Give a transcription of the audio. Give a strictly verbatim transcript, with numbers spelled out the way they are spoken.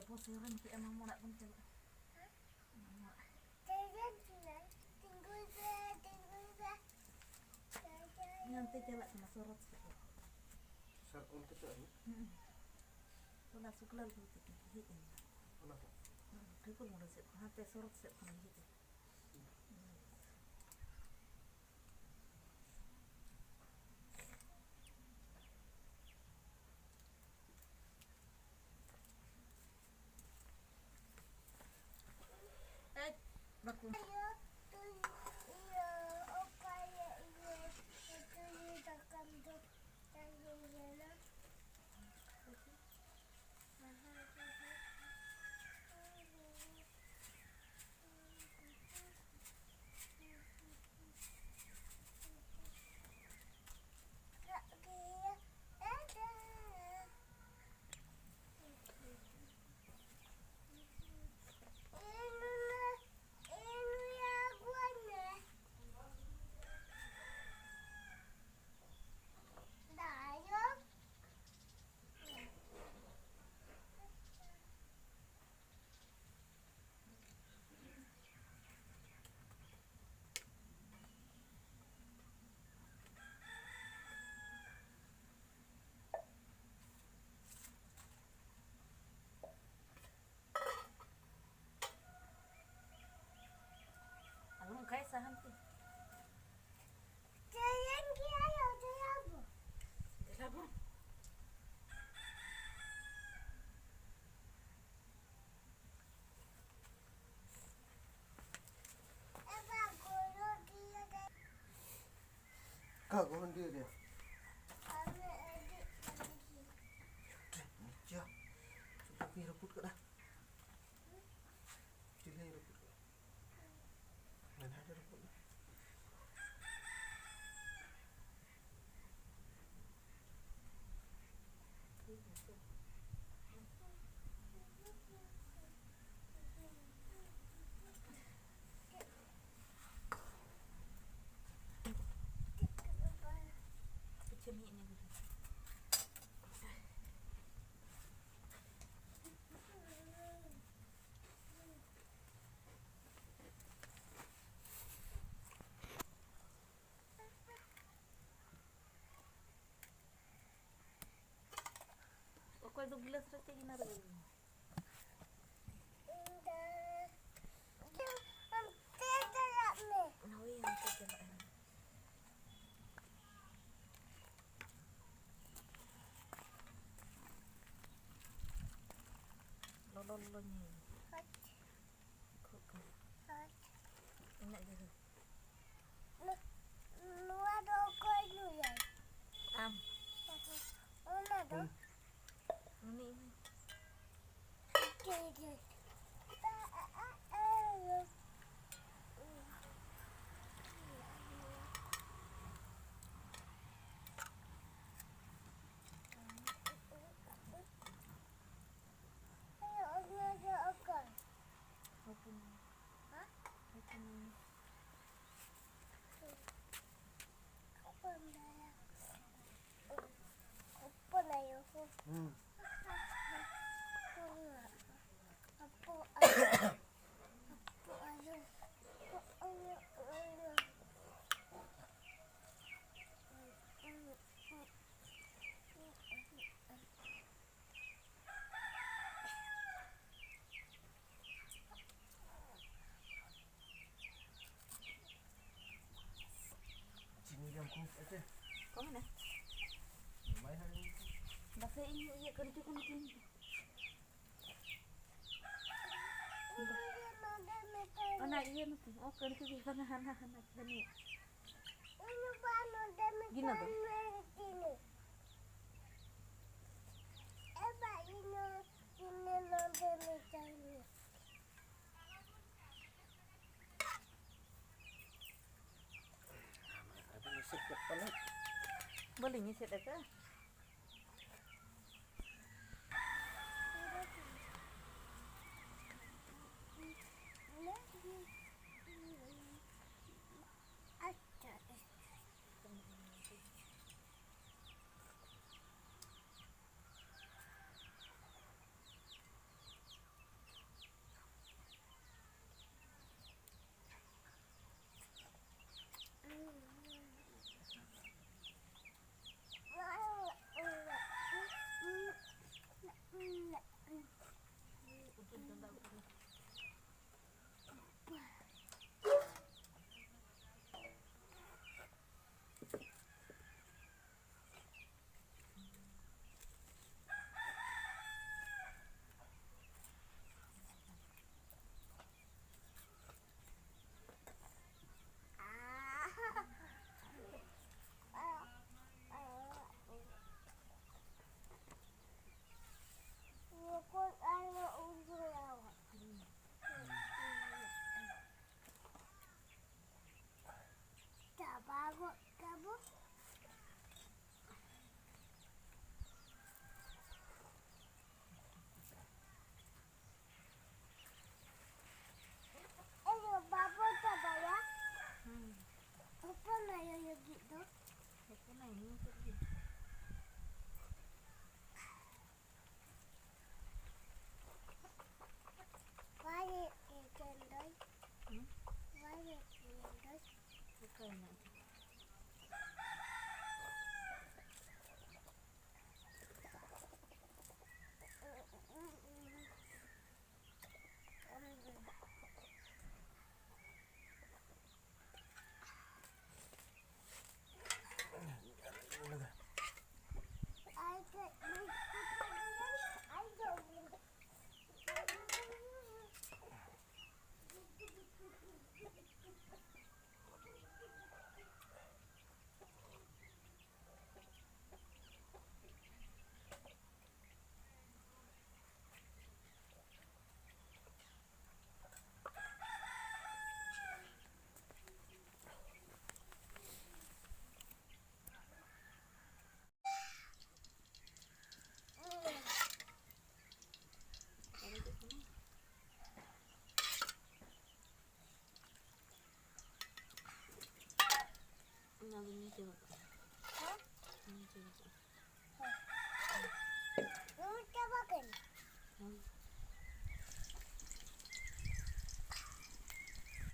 ᱟᱵᱚ ᱥᱮᱨᱮᱧ ᱠᱮᱜᱼᱟ, ᱢᱟᱢᱚ ᱚᱲᱟᱜ ᱵᱚᱱ ᱪᱟᱞᱟᱜᱼᱟ᱾ ᱢᱟᱢᱚ ᱚᱲᱟᱜ᱾ ᱛᱤᱸᱜᱩᱭ ᱯᱮ, ᱛᱤᱸᱜᱩᱭ ᱯᱮ᱾ ᱦᱟᱱᱛᱮ ᱪᱟᱞᱟᱜ ᱠᱟᱱᱟ ᱥᱚᱨᱚᱛ ᱥᱮᱫ᱾ ᱥᱟᱨ, ᱚᱱᱛᱮ ᱪᱟᱞᱟᱜ ᱦᱩᱭᱩᱜ? ᱦᱩᱸ᱾ ᱦᱚᱞᱟ ᱥᱩᱠᱞᱟᱞ ᱵᱟᱹᱵᱩ ᱛᱟᱹᱠᱤᱱ ᱦᱮᱡ ᱮᱱᱟ᱾ ᱚᱱᱟ ᱠᱚ? ᱦᱩᱸ, ᱴᱷᱟᱹᱠᱩᱨ ᱢᱩᱸᱰᱟᱹ ᱥᱮᱫ ᱠᱷᱚᱱ, ᱦᱟᱱᱛᱮ ᱥᱚᱨᱚᱛ ᱥᱮᱫ ᱠᱷᱚᱱ ᱦᱮᱡ ᱮᱱᱟ᱾ ᱮᱭ, ᱵᱟᱠᱚ᱾ ᱤᱭᱟᱹ, ᱛᱩᱭᱩ, ᱤᱭᱟᱹ, ᱚᱠᱟᱨᱮ ᱤᱭᱟᱹ, ᱛᱩᱭᱩ ᱫᱟᱠᱟᱢ ᱫᱚ ᱛᱟᱭᱚᱢ ᱞᱮᱱᱟ? ᱟᱞᱚᱢ ᱚᱱᱠᱟᱭᱟ ᱥᱟᱦᱟᱱ ᱛᱮ᱾ ᱪᱮᱫ ᱮᱢ ᱠᱮᱭᱟ ᱭᱟ, ᱫᱮᱞᱟ ᱵᱚ᱾ ᱫᱮᱞᱟ ᱵᱚ᱾ ᱚᱠᱟ ᱜᱚᱲᱦᱚᱱ ᱰᱤᱦᱟᱹ ᱨᱮᱭᱟ? ᱟᱪᱪᱷᱟ, ᱪᱩᱞᱦᱟᱹ ᱠᱚᱧ ᱨᱟᱹᱯᱩᱫ ᱠᱟᱫᱟ᱾ ᱪᱩᱞᱦᱟᱹᱧ ᱨᱟᱹᱯᱩᱫ ᱠᱟᱫᱟ᱾ ᱢᱮᱫᱦᱟ ᱨᱮ ᱨᱟᱹᱯᱩᱫ ᱮᱱᱟ᱾ ᱫᱚ ᱜᱤᱞᱟᱹᱥ ᱨᱮ ᱪᱮᱫ ᱜᱤᱱᱟᱹ ᱨᱮᱜᱮ ᱦᱩᱭᱩᱜᱼᱟ᱾ ᱤᱧ ᱫᱚ, ᱫᱩ, ᱚᱱᱛᱮ ᱪᱟᱞᱟᱜ ᱢᱮ᱾ ᱦᱳᱭ, ᱚᱱᱛᱮ ᱪᱟᱞᱟᱜ ᱟᱹᱧ᱾ ᱞᱚᱞᱚ ᱞᱚᱞᱚ ᱧᱩᱭ ᱢᱮ᱾ ᱟᱪᱪᱷᱟ᱾ ᱠᱷᱩᱜ ᱠᱟᱱᱟ᱾ ᱟᱪᱪᱷᱟ᱾ ᱤᱱᱟᱹᱜ ᱜᱮ ᱦᱩᱭ᱾ ᱱᱚ-, ᱱᱚᱣᱟ ᱫᱚ ᱚᱠᱚᱭ ᱧᱩᱭᱟᱭ? ᱟᱢ᱾ ᱚᱱᱟ ᱫᱚ? ᱩᱱᱤ ᱤᱢᱟᱹᱧ᱾ ᱴᱷᱤᱠ ᱜᱮᱭᱟ᱾ ᱚᱱᱟ ᱫᱚ ᱚᱠᱚᱭ? ᱦᱚᱯᱚᱱ᱾ ᱦᱮᱸ? ᱦᱚᱯᱚᱱ᱾ ᱦᱚᱯᱚᱱ ᱟᱭᱳ ᱦᱚᱸ᱾ ᱦᱩᱸ᱾ ᱦᱚᱯᱚᱱ ᱟᱭᱳ᱾ ᱦᱚᱯᱚᱱ ᱟᱭᱳ᱾ ᱪᱤᱱᱤ ᱨᱮᱢ ᱠᱩᱠ ᱮᱛᱮ? ᱠᱚᱢ ᱮᱱᱟ? ᱵᱟᱭ ᱦᱟᱲᱟᱢ᱾ ᱵᱟᱥᱮ ᱤᱧ ᱤᱭᱟᱹ ᱠᱟᱹᱲᱪᱩ ᱠᱚ ᱱᱩᱠᱤᱱ᱾ ᱚᱱᱟ ᱤᱭᱟᱹ ᱱᱩᱠᱤᱱ, ᱚ, ᱠᱟᱹᱲᱪᱩ ᱜᱮ ᱵᱟᱝᱟ, ᱦᱟᱱᱟ, ᱦᱟᱱᱟ, ᱦᱟᱹᱱᱤ᱾ ᱜᱤᱱᱟᱹ ᱫᱚ? ᱟᱫᱚ ᱮᱥᱮᱫ ᱠᱮᱫ ᱯᱟᱞᱮ᱾ ᱵᱟᱹᱞᱤᱧ ᱮᱥᱮᱫ ᱟᱠᱟᱫᱼᱟ᱾ ᱧᱩ ᱪᱟᱵᱟ ᱠᱟᱜᱼᱟ᱾ ᱦᱮᱸ? ᱧᱩ ᱪᱟᱵᱟ ᱠᱟᱜᱼᱟ᱾ ᱦᱮᱸ᱾ ᱧᱩ ᱪᱟᱵᱟ ᱠᱟᱹᱧ᱾ ᱦᱮᱸ᱾